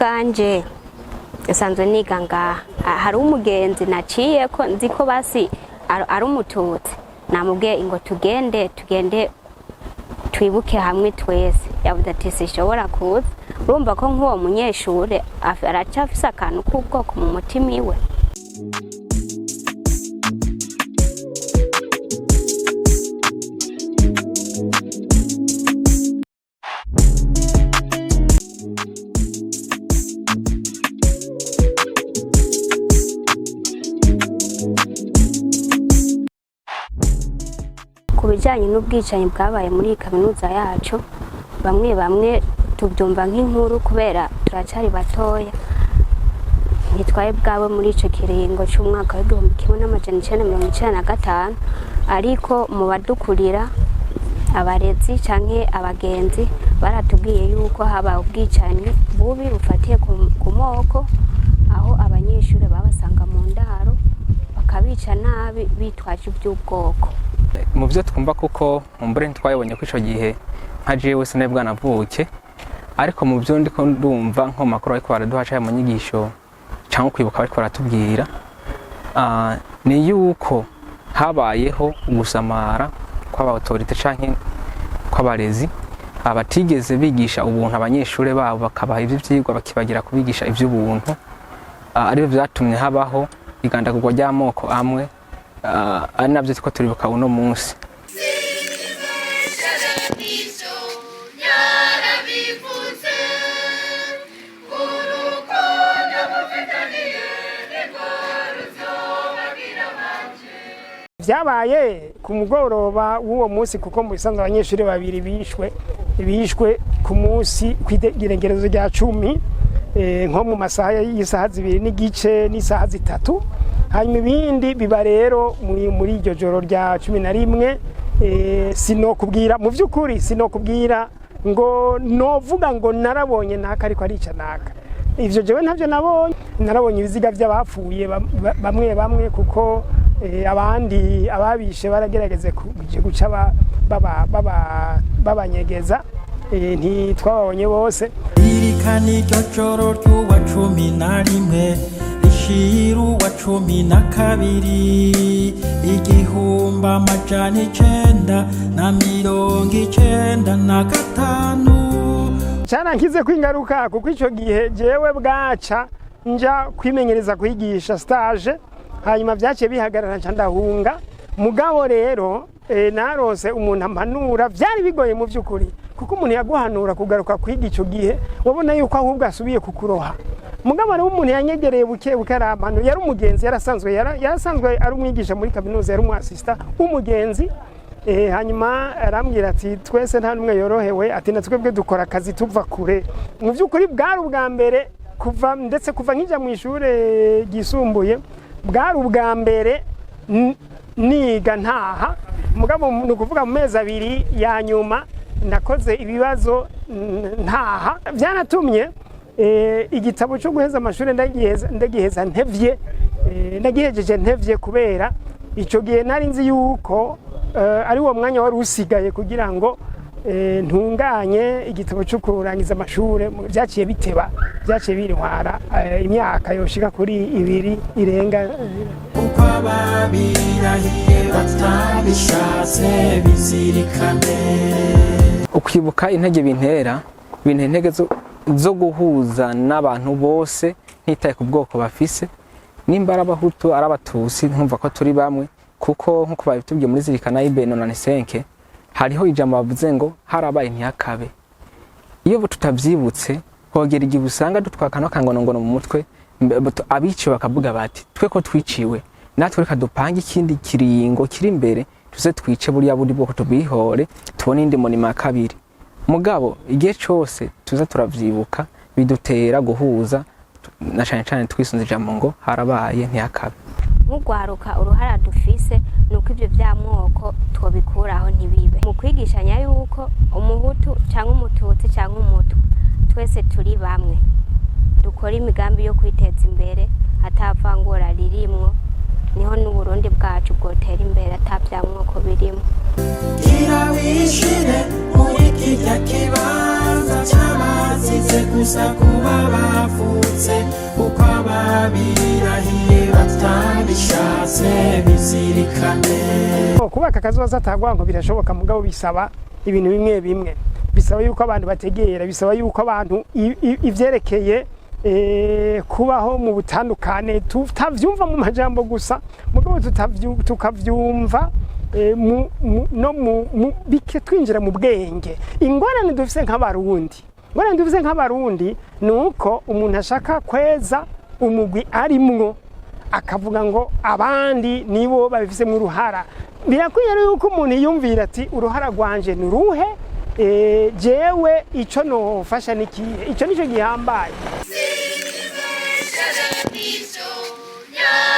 Ubwanje nsanzwe niga ngaha. Hari umugenzi naciye ko nzi ko basi ari umututsi, namubwiye ngo tugende, tugende twibuke hamwe twese. Yavuze ati sishobora kuza. Urumva ko nk'uwo munyeshure aracafise akantu k'ubwoko mu mutima iwe. Ku bijyanye n'ubwicanyi bwabaye muri iyi kaminuza yacu, bamwe bamwe tubyumva nk'inkuru kubera turacyari batoya, ntitwaye bwawe muri icyo kiringo cy'umwaka w'1995. Ariko mu badukurira, abarezi canke abagenzi, baratubwiye yuko habaye ubwicanyi bubi bufatiye ku moko, aho abanyeshuri babasanga mu ndaro bakabica nabi bitwaje iby'ubwoko. Mu byo twumva, kuko mumbure ntitwayibonye ko ico gihe nka jewe sinari bwanavuke, ariko mu byo ndiko ndumva nko mu makuru ariko baraduha canke mu nyigisho cyangwa kwibuka bariko baratubwira, ni yuko habayeho ugusamara kw'aba autorité canke kw'abarezi abatigeze bigisha ubuntu abanyeshuri babo, bakabaha ivy'ivyigwa bakibagira kubigisha ivy'ubuntu, aribyo vyatumye habaho igandagurwa ry'amoko amwe, ari navyo turiko turibuka uno munsi. Byabaye ku mugoroba w'uwo munsi, kuko mu bisanzwe abanyeshuri babiri bishwe ku munsi kw'igeregerezo rya 10, nko mu masaha y'isaha 2:30 n'isaha 3. Hanyuma ibindi biba rero muri iryo joro rya 11. Sinokubwira mu by'ukuri, sinokubwira ngo novuga ngo narabonye naka ariko arica naka. Ivyo jewe ntavyo nabonye. Narabonye ibiziga by'abapfuye bamwe bamwe, kuko abandi ababishe baragerageze guca babanyegeza. Ntitwababonye bose. Zirikana iryo joro ry'uwa 11 rishira uwa 12, 1995. Cyarankize ko ingaruka, kuko icyo gihe jewe bwaca nja kwimenyereza kwigisha, stage, hanyuma byaciye bihagarara, nca ndahunga. Mugabo rero narose umuntu ampanura. Byari bigoye mu by'ukuri, kuko umuntu yaguhanura kugaruka kwiga icyo gihe wabona yuko ahubwo asubiye kukuroha. Mugabo rero umuntu yanyegereye buke buke arampanura, yari umugenzi, yarasanzwe ari umwigisha muri kaminuza, yari umu assistant w'umugenzi. Hanyuma arambwira ati twese nta n'umwe yorohewe, ati na twebwe dukora akazi tuva kure. Mu by'ukuri bwari ubwa mbere kuva, ndetse kuva nkijya mu ishuri ryisumbuye, bwari ubwa mbere niga ntaha. Mugabo ni ukuvuga mu mezi 2 ya nyuma nakoze ibibazo ntaha. Byanatumye igitabo cyo guheza amashuri ndagiheza ntevye, ndagihejeje ntevye, kubera icyo gihe nari nzi yuko ari uwo mwanya wari usigaye kugira ngo ntunganye igitabo cyo kurangiza amashuri. Byaciye biteba, byaciye bintwara imyaka yoshika kuri 2 irenga. Uko ababirahiye batabishatse bizirikane. Ukwibuka intege bintera intege zo guhuza n'abantu bose, ntitaye ku bwoko bafise, nimba ari abahutu, ari abatutsi, nkumva ko turi bamwe. Kuko nk'uko babitubwiye muri zirikana y'ibe 95, hariho ijambo bavuze ngo harabaye ntihakabe. Iyo tutavyibutse, hogera igihe usanga dutwaka n'akangonongono mu mutwe, abiciwe bakavuga bati twe ko twiciwe, natwe reka dupange ikindi kiringo kiri imbere, tuze twice buriya bundi bwoko, tubihore, tubone indi monima ya kabiri. Mugabo igihe cose tuza turavyibuka, bidutera guhuza, na cane cane twisunze ijambo ngo harabaye ntihakabe. Nk'ugwaruka, uruhara dufise ni uko ibyo by'amoko twobikuraho, ntibibe mu kwigishanya yuko umuhutu cyangwa umututsi cyangwa umutwa twese turi bamwe, dukora imigambi yo kwiteza imbere atavangura ririmwo, niho n'uburundi bwacu bwotera imbere ata by'amoko birimo. Gira wishire muri kirya kibanza cy'abantu. Bazize gusa kuba bavutse uko ababirahiye batabishatse, bizirikane. Kubaka akazoza atagwanko birashoboka, mugabo bisaba ibintu bimwe bimwe. Bisaba yuko abantu bategera, bisaba yuko abantu ivyerekeye kubaho mu butandukane tutavyumva mu majambo gusa, mugabo tukavyumva no bike twinjira mu bwenge. Ingorane dufise nk'Abarundi ni uko umuntu ashaka kweza umugwi arimwo, akavuga ngo abandi nibo babifisemo uruhara. Birakwiye rero yuko umuntu yiyumvira ati: "Uruhara rwanje ni uruhe? Jewe ico nofasha ni kihe?" Ico nico gihambaye. Mission.